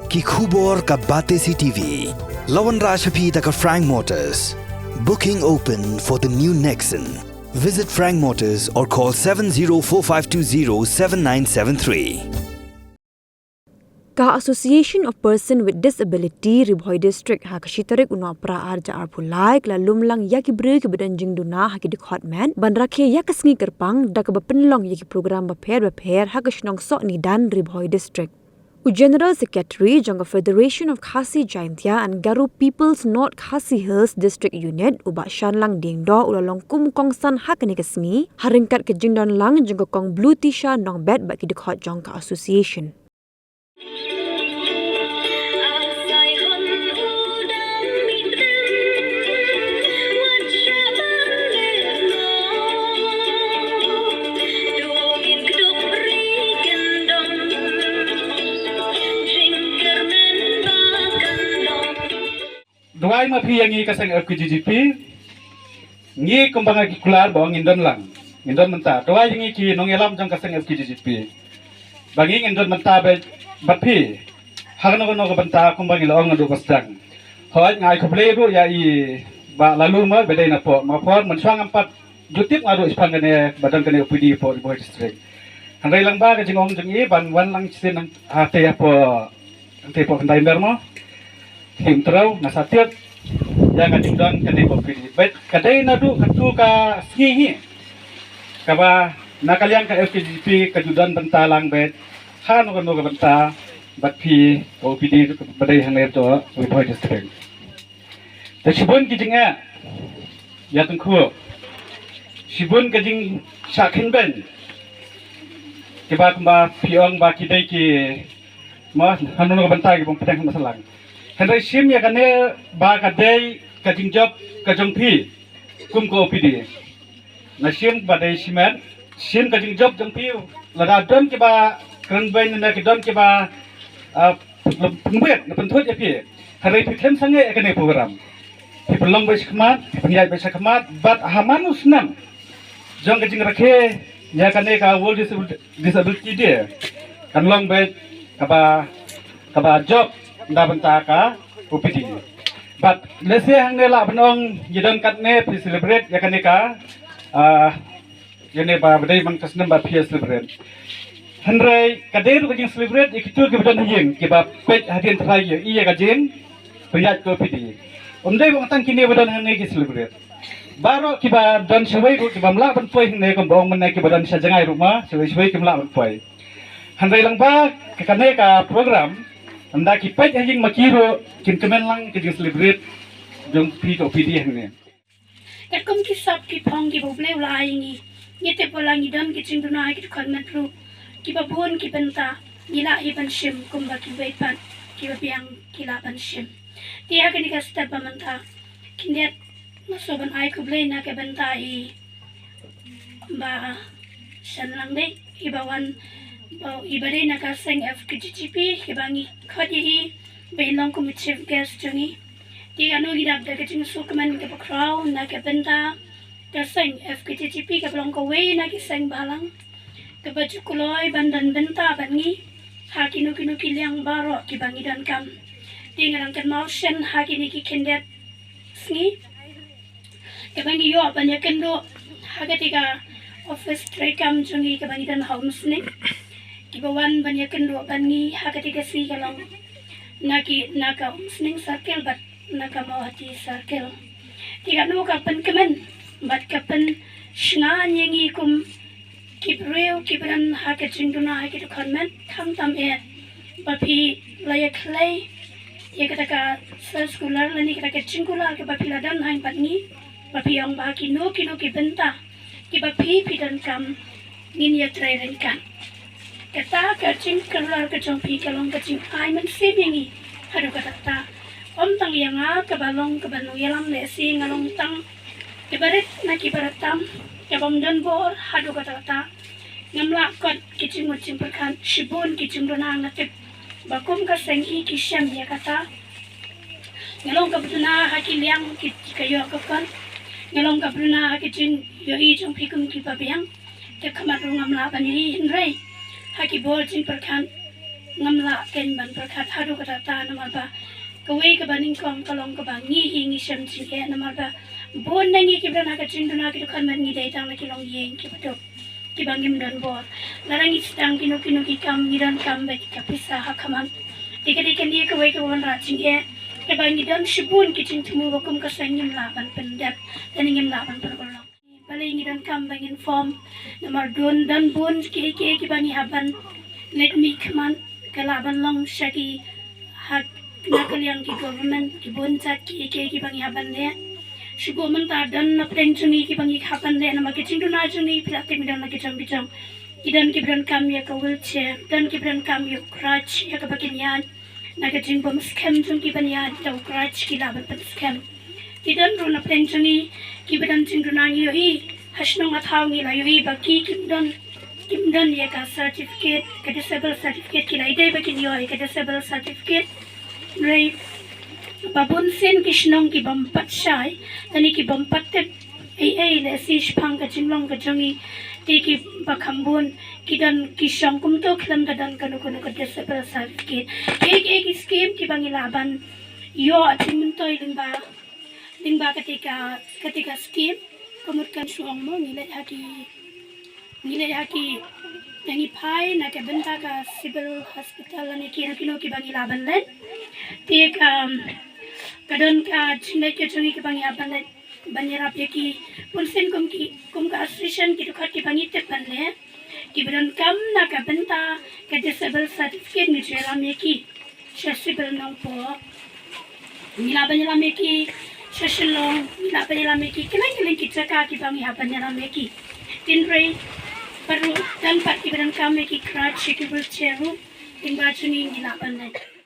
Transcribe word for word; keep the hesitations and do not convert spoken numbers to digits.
Ki khubor ka Batesi T V. La wanrah sha phi da ka Frank Motors. Booking open for the new Nexon. Visit Frank Motors or call seven zero four five two zero seven nine seven three. Ka Association of Person with Disability Ri Bhoi District ha ka shi tarik u Nohprah arhajar arphew lai ka la lum lang ïa ki briew kiba don jingduna ha ki dkhot met ban rakhe ïa ka sngi kyrpang da kaba pynlong ïa ki program bapher bapher ha ka shnong Sohnidan Ri Bhoi District. U General Secretary jong ka Federation of Khasi Jaintia and Garo Peoples North Khasi Hills District Unit, u Bah Shanlang Diengdoh, u la long kum u kongsan ha kane ka sngi ha ryngkat ka jingdon lang jong ka Kong Blue Tisha Nongbet bad ki dkhot jong ka association. Duwai ma phi ïa ngi ka seng F K J G P. Ngi kumba nga ki kular ba ngin don lang, ngin don mynta. Duwai ïa ngi ki nongïalam jong ka seng F K J G P ba ngi ngin don mynta bad, bad phi ha kano kano ka bynta kumba ngi la ong naduh ba sdang. Hooid, nga ai khublei ruh ïa i Bah Laloo ma ba dei na pdeng ma por mynshuwa ngam pat ju tip nga ruh shaphang kane ba don kane O P D hapoh Ri Bhoi District. Hynrei lyngba ka jingong jong i ban wan lang shisien hangtei hapoh, hangtei hapoh Khyndai Mer mo, Hynñiewtrep, nga sa tip ïa ka jingdon kane ka O P D. Bad ka dei naduh katto ka sngi hi kaba na ka liang ka F K J G P ka ju don bynta lang bad ha kano kano ka bynta bad phi ka O P D ba dei hangne hapoh Ri Bhoi District. Te shibun ki jingeh ïa tyngkhuh, shibun ka jingshah kynbeiñ kiba kumba phi ong ba ki dei ki, mo, ha kano kano ka bynta ki bym pdiang ha masalang. Hynrei shim ïa kane ba ka dei ka jingjop ka jong phi kum ka O P D. Na shim ba dei shimet, shim ka jingjop jong phi. Lada don kiba kren beiñ ne ki don kiba, ah, pynbeit ne pynthut ïa phi, hynrei phi khlem sangeh ïa kane ka program. Phi pynlong beit shakhmat, phi pynïaid beit shakhmat bad ha man u snem jong ka jingrakhe ïa kane ka World Disability Day kan long beit kaba, kaba jop na bynta ka O P D. Bad lehse hangne lah ban ong ngi don katne phi celebrate ïa kane ka, ah, ïa kane ba dei man ka snem ba phi celebrate. Hynrei ka dei ruh ka jing celebrate ïa kito kiba don ha ïing kiba peit hadien trai ïa, ïa ka jingpynïaid ka O P D. Ym dei ba tang kine ba don hangne ki celebrate. Baroh kiba don shawei ruh kiba ym lah ban poi hangne kumba ong mynne kiba don sha jngai ruh ma shawei shawei kim lah ban poi. Hynrei lyngba ka kane ka program, ynda ki peit ha ïing ma ki ruh kin kmen lang ka jing celebrate jong phi ka O P D hangne. Katkum ki sap ki phong kiba U Blei u la ai ïa ngi, ngi tip ba la ngi don ki jingduna ki dkhot met ruh, kiba bun ki bynta ngi lah ïa ban shim kumba kiwei pat kiba biang ki lah ban shim. Te ha kane ka step ba mynta, khyndiat nga sngewbha ban ai khublei na ka bynta i Bah Shanlang Dieng, iba wan, ba, iba dei na ka seng F K J G P, iba ngi khot ïa i ba in long kum u chief guest jong ngi. Te kano ngi dap da ka jingsngewkmen kaba khraw na ka bynta ka seng F K J G P kaba long kawei na ki seng balang kaba ju kloi ban don bynta bad ngi ha kino kino ki liang baroh kiba ngi donkam. Te nga dang kynmaw shen ha kine ki khyndiat sngi kaba ngi ïoh ban ïakynduh ha kata ka office treikam jong ngi kaba ngi don ha Umsning. Kiba wan ban ïakynduh bad ngi ha kata ka sngi ka long na ki, na ka Umsning Circle bad na ka Mawhati Circle. Te kano ka pynkmen bad ka pynshngaiñ ïa ngi kum ki briew kiba don ha ka jingduna ha ki dkhot met, khamtam eh ba phi la ïakhlei ïa kata ka sar sekular lane kata ka jingkular kaba phi la don ha bad ngi, ba phi ong ba kino kino ki bynta kiba phi phi donkam ngin ïatrei ryngkat. Kata ka jingkular ka jong phi ka long ka jingai mynsiem ïa ngi haduh katta katta. Ym tang ïa nga kaba long kaba nongïalam lehse nga long tang kaba rit na kiba rit tam, kaba ym don bor haduh katta katta. Ngam lah kot ki jingmut jingpyrkhat, shibun ki jingduna nga tip ba kum ka seng hi ki shem ïa kata. Nga long kaba duna ha ki liang ki, ki ka ïoh ka kot. Nga long kaba duna ha ki jingïohi jong phi kum kiba biang. Te khmat ruh ngam lah ban ïohi hynrei ha ki bor jingpyrkhat Ngam lah kein ban pyrkhat haduh katta katta namar ba kawei kaba nyngkong ka long kaba ngi hi ngi shem jingeh namar ba bun na ngi kiba don ha ka jingduna ki dkhot met ngi dei tang na ki longïing kiba duk kiba ngim don bor. Lada ngi sdang kino kino ki kam ngi donkam bad ka pisa ha khmat. Te ka dei kane kawei kaba wanrah jingeh kaba ngi don shibun ki jingthmu ba kum ka seng ngim lah ban pyndep lane ngim lah ban pynurlong. Balei ngi donkam ba ngin form namar don don bun kiei kiei kiba ngi hap ban leit mih khmat ka lah ban long sha ki ha na ka liang ki government ki bun jait kiei kiei kiba ngi hap ban leh. Shu buh mynta don na pdeng jong ngi kiba ngi hap ban leh namar ki jingduna jong ngi phi la tip ngi don na ki jong ki jong. Ki don kiba donkam ïa ka wheelchair, don kiba donkam ïa u crutch ïa kaba kin ïaid. Na ka jingbym skhem jong ki ban ïaid da u crutch ki lah ban pynskhem. Ki don ruh na pdeng jong ngi kiba don jingduna ngi ïohi ha shnong ha thaw ngi la ïohi ba ki kim don kim don ïa ka certificate ka disable certificate ki la ïadei ba kin ïoh ïa ka disable certificate. Hynrei ba bun sien ki shnong ki bym pat shai lane ki bym pat tip ei ei lehse shaphang ka jinglong ka jong ngi. Te kiba kham bun ki don ki shong kumto khlem da don kano kano ka disable certificate. Kiei kiei ki scheme kiba ngi lah ban ïoh jingmyntoi lyngba lyngba kata ka kata ka scheme. Ka mut kan shu ong mo ngi leit ha ki ngi leit ha ki ngi phai na ka bynta ka civil hospital lane kino kino kiba ngi lah ban leit. Te ka ka don ka jingleit ka jong ngi kiba ngi lah ban leit ban ïarap ïa ki. Bun sien kum ki kum ka association ki dkhot kiba ngi tip ban leh kiba donkam na ka bynta ka disable certificate ngi ju ïalam ïa ki sha civil Nongpoh. Ngi lah ban ïalam ïa ki sha Shillong, ngi lah ban ïalam ïa ki kylleng kylleng ki jaka kiba ngi hap ban ïalam ïa ki. Hynrei pat ruh don pat kiba donkam ïa ki crutch ïa ki wheelchair ruh lyngba jong ngi ngi lah ban leit.